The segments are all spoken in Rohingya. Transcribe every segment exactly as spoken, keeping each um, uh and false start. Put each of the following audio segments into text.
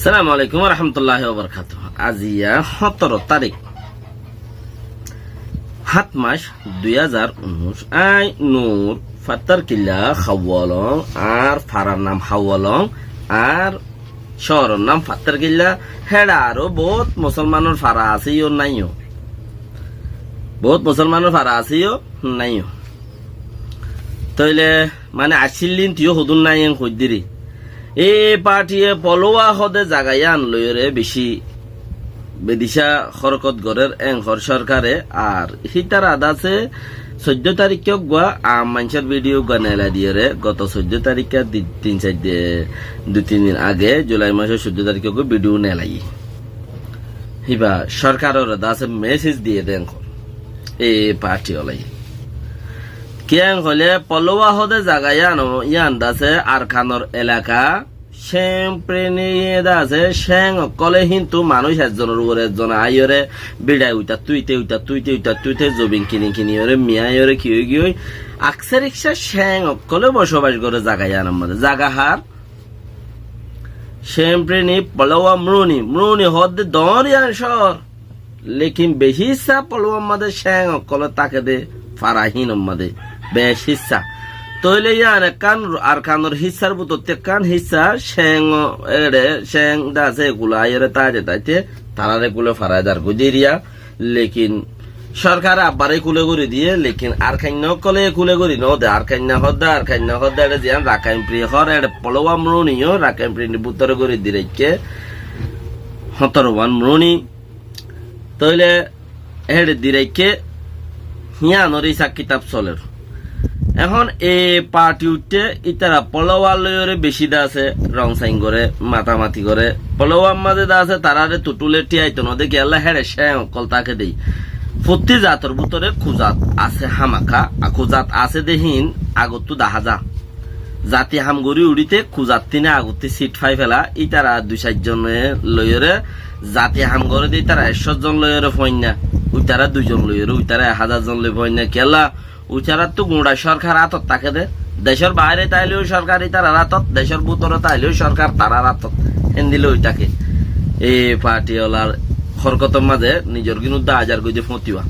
Assalamu alaikum warahmatulláhi wabarakátuhu. Aijja hóñtoro tarík, háñt mac, dui házar unnúic. Añí Nur, Fattarkilla, Háwalong, añár farar nam Háwalong, añár cóoror nam Fattarkilla. Héçe aró boóut musolmanor fara asé yó nái yó. Boóut musolmanor fara asé yó nái yó. Tóile mane accíl din tiyó hodún nái en hoiddíri. E partiye Polowa hóde zaga yían loiyóre bicí bedicá hórkot gorér en hoór sorkare. Ar hítara de asé soiddó taríkka uggúa aam maincór bidiyó uggúa neelai diyóre, goto soiddó taríkka di-, tin sair di-, dui tin din age, julai macór soiddó taríkka uggúa bidiyó neelaiyé. Híba sorkarore de asé meséj diyé de en hoór. E parti olaye. Kiyá en hoilé Polowa hóde zaga yían, yían de asé Arkanor elaka, Céng Prini de asé, Céng ókkole híntu manúic ezzonor uore ezzon aiyóre, biçai uitattú ite, uitattú ite, uitattú ite, zobin kini kiniyóre, miyá aiyóre ki óigiyoi, akser iksa Céng ókkole bocobac goré zaga yíanor mazé. Zaga har? Céng Prini, Polowa Mruni, Mruni hoódde doóñr yían cóor. Lekin bicí híssa Polowar mazé Céng ókkole táke dé, fara hínor mazé bicí híssa. Tóile yían ekkán Arkanor híssar bútottú ekkán híssa Céng, eçe Céng de asé, ekule aiyóre táite táite taráre ekule farai dar gorí diyé. Lekin sorkare abbare ekule gorí diyé, lekin Arkainna ókkole ekule gorí node. Arkainna hoódde, Arkainna hoódde eçe ziyán Rakain Pri hoór, eçe Polowa Mruni yó Rakain Prinir bútore gorí di raikké, hóñtoro wán Mruni. Tóile héçe di raikké, híyanor hísab kitab solér. Ehón e parti uiththé, ítara Polowa loiyóre bicí de asé rong sain goré, matamati goré. Polowar mazé de asé taráre tuthúle thíyaito node kiyólla héçe Céng ókkol táke dé. Fottí zator bútore kuzat asé hámaka, a kuzat asé dé hín agottú dahá za. Zati ham gorí uçíte kuzat tíne agottí sit fai fela, ítara dui sair zone loiyóre zati ham goré dé, ítara ekcó zon loiyóre foinna, uitara dui zon loiyóre, uitara ek házar zon loi foinna. Kiyólla? Uitarattú guñça sorkar átot táke dé. Decór baáre táileó sorkar ítarar átot, decór bútore táileó sorkar tarár átot. Héndilla ói táke. E parti olar hórkotor mazé nizor gín uddá azar goijjé fóñtiwa.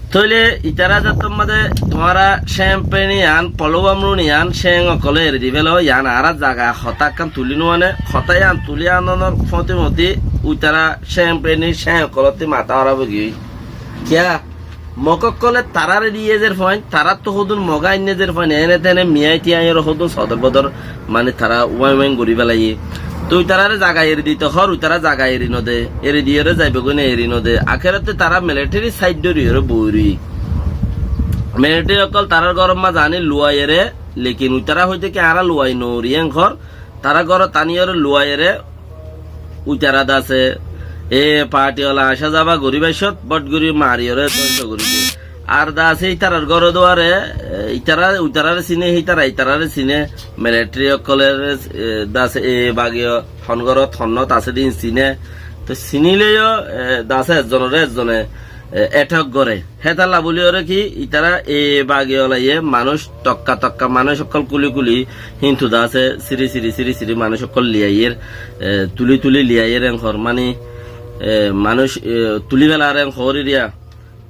Tóile itará zettót mazé tuáñra Céng Prini yían, Polowa Mruni yían, Céng ókkole eri di félo, yían añára zaga hotá ekkán tulí nuané, hotá yían tulí anonor fóñti fóñti uitará Céng Prini, Céng ókkolottí matá hóraf ói giyói. Kiyá? Mog ókkole taráre diyé zer fuain, taráttu hodún Mog ainné zer fuain, ene tene miyai tiyai ore hodún sodor bodor, mani tará uáin uáin gorí felaiyé. Toi itaráre zaga eri dito hoór, itará zaga eri node, eri diyóre zaibo goi né eri node. Akérotte tará militeri said dóriyóre boói roiyé. Militeri ókkol tarár góror mazé aní luaiyére, lekin uitará hoité ki añára luai noóri en hoór, tará górot aniyóre luaiyére, uitará de asé, e parti ola asá zaba gorí baicót, bót gorí mariyóre dóngco gorí diyé. Ar de asé ítarar góro duare, e, ítara, ítarare siné, ítara ítarare siné, militeri ókkolore, e, de asé, e bagi o-, hon górot honnót asé de ín siné. Toi siníle yó, e, de asé ezzonore ezzone, e, etek goré. Hétalla bóli oré ki, ítara e bagi olaye manúic tokka tokka manúic ókkol kúli kúli, híntu de asé síri síri, síri síri manúic ókkol liyaiyér, e, tulí tulí liyaiyér en hoór, mani, e, manúic, e, tulí felar en hoór eriya.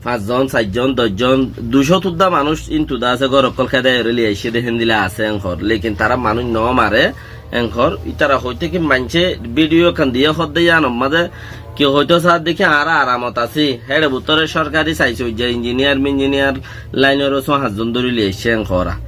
Fañs zon, sair zon, doc zon, duicót uddá manúic íntu de asé, gór ókkol kédai oré liyaicce dé héndilla asé en hoór. Lekin tará manúic noó maré en hoór. Ítara hoité ki maincé bídiyo ekkán diyé hoódde yíanor mazé ki hoitó saádde ki añára aramot así. Héçe bútore sórkari sai soijja injiniyar minjiniyar lainor ó só hañs zon dóri liyaicce en hoóra.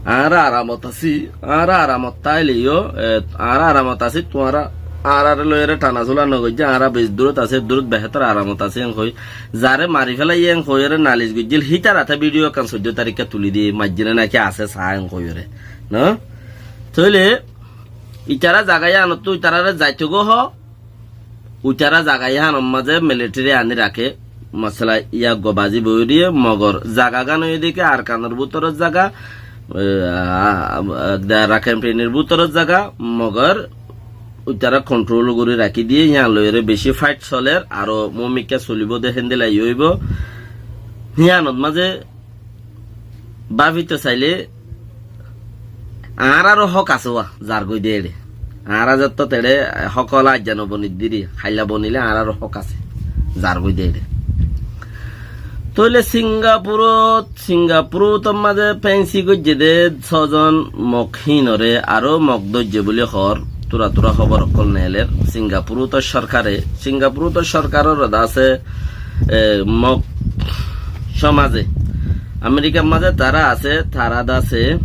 Añára aramot así, añára aramot táile yó, e, añára aramot así, tuáñra añáráre loiyóre thana sula nogoijjá, añára bes durot así, durot behétor aramot así en hoi. Zaré mari félaiyé en hoiyóre nalis goijjíl, hítar hañté bídiyo ekkán soiddó tarikká tulí diyé, maijjé né náki asé saá en hoiyóre. No? Tóile, itará zaga yíanottú itaráre zaitogói hoó, uitará zaga yíanor mazé militeri aní raké, masala yá uggúa bazí boói diyé, mogor zagagán óiye dé ki Arkanor bútoror zaga, e, a, a, a, Rakáin Prinir bútoror zaga, mogor uitará kontrol gorí rakí diyé, yían loiyóre bicí fait solér, aró mumikká solibóu dé héndilla yó óibou. Yíanot mazé báfito sailé añáraró hók asé wá, zargói dé eçé. Añára zettó teçé hók óla aijja no boni diri, hailla bonile añárar hók asé. Zargói de eçé. Tóile Singapurot, Singapurotor mazé fensi goijjé de sózon Mok híinore, aró Mok dóijje buli hoór, tura tura hóbor ókkol neeler. Singapurotor sorkare, Singapurotor sorkaror de asé, e, Mok somaze, Amerikar mazé tará asé, tará de asé,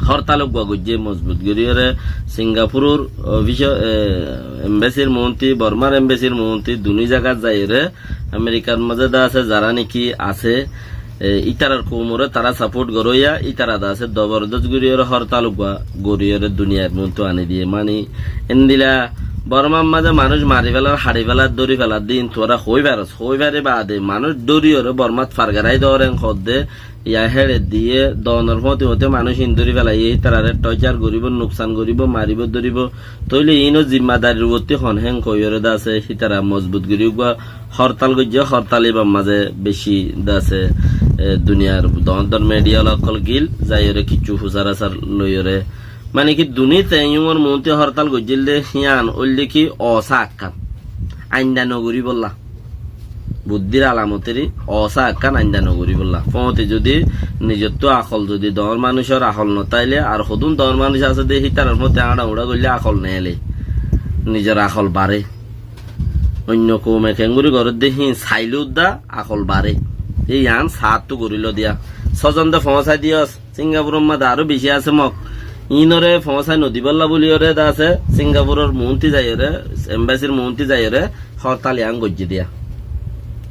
hórtal uggúa goijjé mozbut goríyore, Singapuror ofisor, e, embesir muúnti, Bormar embesir muúnti, duni zagat zaiyóre, Amerikar mazé de asé, zará niki asé, e, ítarar koumore tará saport goróiya, ítara de asé, zobordos goríyore hórtal uggúa goríyore duniyair muúntu aní diyé. Mani, endila Bormar mazé manúic mari félar, haçi félar, dóri félar de, íin tuáñra hoói faros, hoói fari baade manúic dóriyore Bormat fargarái dóren hoódde, ya héçe diyé, donor fóti fóti manúic íin dóri félaiye, ítarare torcar goríbo, nuksan goríbo, maribo, dóribo. Tóile íinor zimmadarir uottí hon héen hoiyóre de asé, hítara mozbut gorí uggúa hórtal goijjé, hórtal íbar mazé beci de asé, e, duniyar doóñr doóñr mediya ókkol gil, zaiyóre kiccú fusar asar loiyóre. Mani ki duni teñiyumor muúnti hórtal goijjíl de, hían óilde ki osá ekkán. Ainda no goríbolla. Buddír alamotéri osá ekkán ainda no goríbolla. Fóti zodi nizottú akol zodi doóñr manúicor akol no táile, ar hodún doóñr manúic asé de hítarar fóti añára uñça goillé akol neele. Nizor akol baré. Oinno koume keéngorí gorédde híin sailé udda akol baré. Híyan saáttu gorílo diya. Sózonde foóñsai diyós. Singapuror mazé aró beci asé Mok. Íinore foóñsai nodibólla buliyóre de asé, Singapuror muúnti zaiyóre, embesir muúnti zaiyóre, hórtal yián goijjé diya.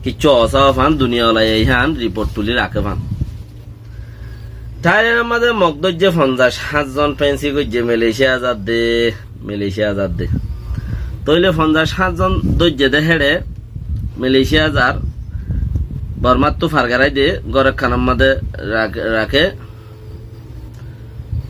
Kiccú osá fán, duniya olaye yián riport tuli raké fán. Táilenor mazé Mok dóijje fonzaic háñt zon fensi goijje, Malaysia zar de, Malaysia zar de. Tóile fonzaic háñt zon dóijje de héçe, Malaysia zar, Bormáttu fargarái de, gór ekkanor mazé rak-, raké,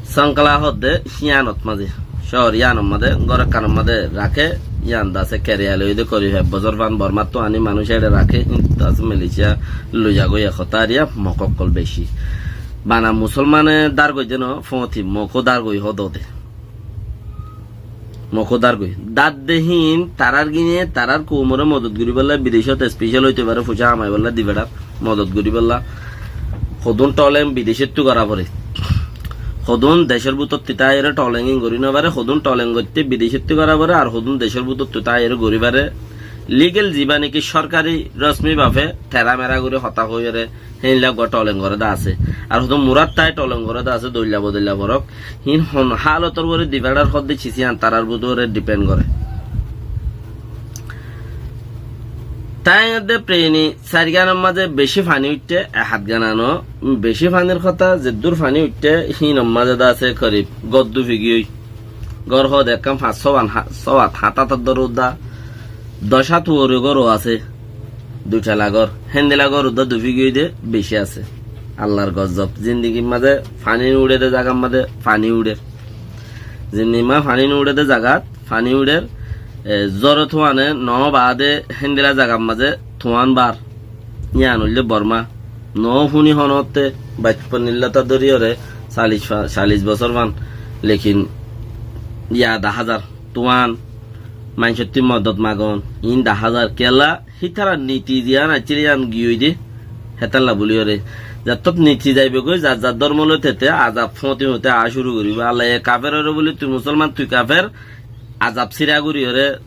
Songkla hoódde híyanot mazé, cóor yíanor mazé, gór ekkanor mazé raké, yían de asé keriya loiyé de korib ek bosór fán Bormáttu aní manúic éçe raké, hín de asé Malaysia loizagói e hotá ariya Mok ókkol beci. Bana musolmane dárgoi de no, fóti Mokó dárgoi hoódde. Mokó dárgoi. Dárde híin tarár gine, tarár koumoré modot goríbolla, bidecót especial óite fare, fuicá hamaibólla, dibéçar modot goríbolla. Hodún toleng bidecóttu gorá foré. Hodún decór bútottu táiyore toleng ín gorí no fare, hodún toleng goitté bidecóttu gorá foré, ar hodún decór bútottu táiyore gorí fare. Ligel zibá niki sorkari rosmi bafe tera mera gorí hotá hoiyóre, héinla uggúa toleng goré de asé. Ar hodún murát tái toleng goré de asé, doilla bodoilla forok. Hín hon hálotor uore dibéçar hoódde cis yían tarár bútore dipend goré. Táiyanor de preni sairgánor mazé beci faní uiththé, e hátgán no, beci fanír hotá, zeddúr faní uiththé, hínor mazé de asé korib gór dufi giyói. Gór hoóde ekkán fañs só hat, só hat, hát átor dóre udda, doc hát uore gór asé, dui tala gór, héndila gór udda dufi giyói de beci asé. Allar gozob, zindigir mazé faní uçé de zagar mazé faní uçér. Zindigir mazé faní no uçé de zagat, faní uçér, e, zóre tuáne noó baade héndila zagar mazé tuán bar. Yían óilde Borma. Noó fúni honótte, bacponnillóta dóriyore, callic fa-, callic bosór fán. Lekin yá daházar, tuán, maincótti modot magon, iín daházar. Kiyólla, hítarar niti ziyán accíl yían giyói de, hétalla bóliyore. Zettót niti zaibogói, zar zar dórmo lói tete, azab fóñti fóñti aá cúru goríbo. Allaye kaferoré bóli, tui musolman, tui kafer, azab síra goríyore,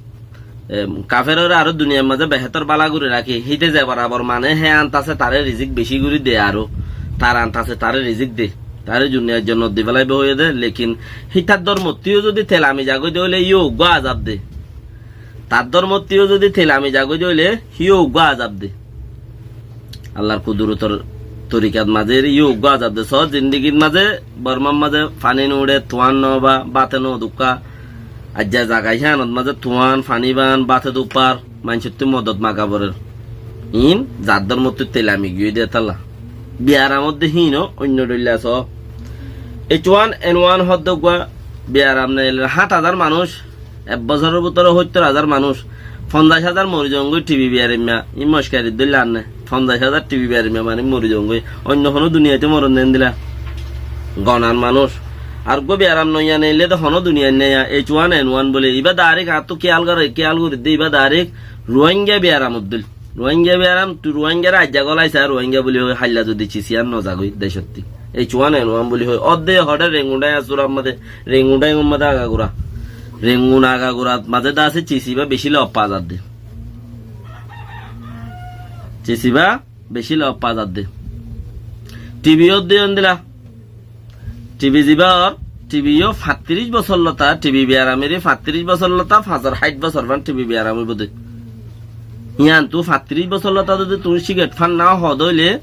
Em, kaferoré aró duniyair mazé behétor bála gorí rakí, híte ze borabor mane hé antase taré rizik bicí gorí de aró, tar antase taré rizik de, taré duniyair jonnot di félaibo hoiyé de, lekin hítar dórmottú yó zodi telami zagói de óile yó uggúa azab de. Tar dórmottú yó zodi telami zagói de óile yó uggúa azab de. Allar kudurotor torikat mazé eri yó uggúa azab de. Sóo zindigit mazé, Bormar mazé faní no uçé, tuán no ba, báte no dukká. Aijja zaga híanot mazé tuán, faní ban, báte dupar, maincóttu modot maga forer. Iín zar dórmottú telami giyói de hétalla. Biyaramot de híin ó oinno dhoilla sóo. H one N one hoódde uggúa biyaram neeler háñt házar manúic, ek bosóror bútore hóittor házar manúic, fonzaic házar mori zoóngoi T B biyarimma, iín mockari dóilla anne. Fonzaic házar T B biyarimma mani mori zoóngoi. Oinno honó duniyaite morot neendila. Gonan manúic. Ar uggwá biyaram noya neille de hono duniyait naiya, H one N one buli. Ibá dairek añáttu kiyal goré, kiyal gorí de, ibá dairek Ruáinga biyaram uddúl. Ruáinga biyaram, tui Ruáingaré aijja gólai sa, Ruáinga buli hoi, hailla zodi cisi ar nozagói decótti. H one N one buli hoi, ódde hoçé rengun dháing asé urar mazé, rengun dháing or mazé agagura. Rengun agagurat mazé de asé cisi ibá beci lof fa zadde. Cisi ibá beci lof fa zadde. Tibi ódde endilla. Tibi zibá ór, tibi yó fañtiríc bosór lóta, tibi biyaramire fañtiríc bosór lóta, fañsor háit bosór fán tibi biyaram óibo de. Yíantu fañtiríc bosór lóta zodi tuñí cígaret fán no hoó de óile,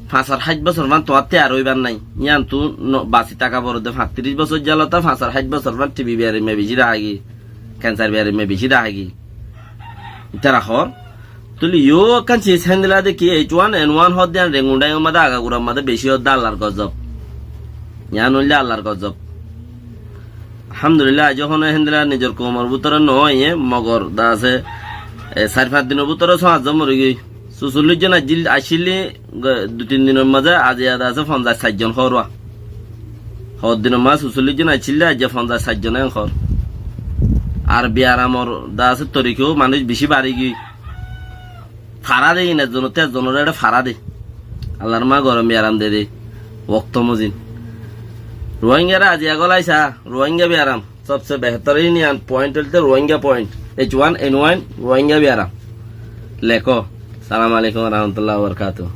fañsor háit bosór fán tuáñr tiyar óibar nái. Yíantu no-, basi táka foribó de fañtiríc bosór za lóta, fañsor háit bosór fán tibi biyaram beci dahá giyé, kensar biyaram beci dahá giyé. Ítara hoór, Tóile yó ekkán cis héndilla de ki, H one N one hoódde yían rengun dháing or mazé agagurar mazé beci hoódde Allar gozob. Yían óilde Allar gozob. Alhamdulillah, aijjó hono héndilla nizor koumor bútore no aiyé, mogor de asé, e, sair fañs dinor bútore só hañt zon mori giyói. Sucóllíc zon accíl, accíl, dui tin dinor mazé aijja de asé fonzaic sair zon hoór. Hoddinor mazé sucóllíc zon accíl de, aijja fonzaic sair zon en hoór. Ar biyaramor de asé torikó manúic beci bari giyói. Fara de, iín ezzonottú ezzonor eçé fara de. Allar mazé gorom biyaram de de. Wokto mozin. Ruáingaré aijja gólai sa, Ruáinga biyaram. Sobse behétorin yían point óilde Ruáinga point. H one N one Ruáinga biyaram. Lekó. Assalamu alaikum wa rahmatullahi wa barakatuhu.